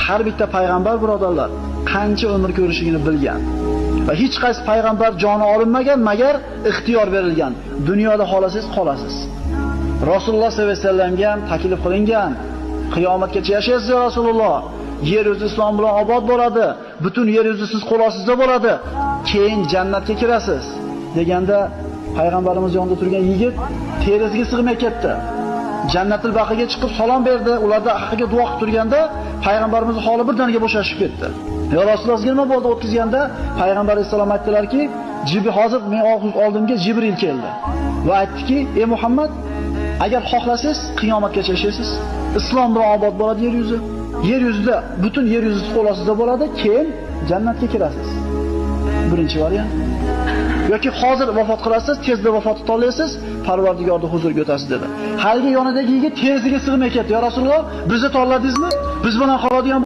Har bitta payg'ambar birodarlar qancha umr ko'rishligini bilgan. Va hech qaysi payg'ambar joni olinmagan, magar ixtiyor berilgan. Dunyoda xolasangiz qolasiz. Rasululloh sollallohu alayhi vasallamga ham taklif qilingan. Qiyomatgacha yashaysiz ya Rasululloh. Yer yuzi islom bilan obod bo'ladi. Butun yer yuzi siz qo'l ostida bo'ladi. Keyin jannatga kirasiz deganda payg'ambarimiz yonida turgan yigit terisiga sig'may ketdi. Jannatul Baqiga chiqib salom berdi. Ularda haqiga duo qilib turganda payg'ambarimizning holi birdaniga bo'shashib ketdi. Ya Rasululloh sizga nima bo'ldi o'tkazganda payg'ambar alayhisalom aytdilarki, hozir men oldimga Jibril keldi va aytdiki, "Ey Muhammad, agar xohlasangiz qiyomatgacha yashaysiz. Islom bilan obod bo'ladi yer yuzi. Yer yuzida butun yer yuzi qo'l ostida bo'ladi, keyin jannatga kirasiz." Birinchi variant. Yoki hozir vafot qilasiz, tezda vafot tanlaysiz, Parvardigorning huzuriga o'tasiz dedi. Haligi yonidagi yigit terisiga sig'may ketdi. Ya Rasululloh, bizni tanladingizmi? Biz bilan qoladigan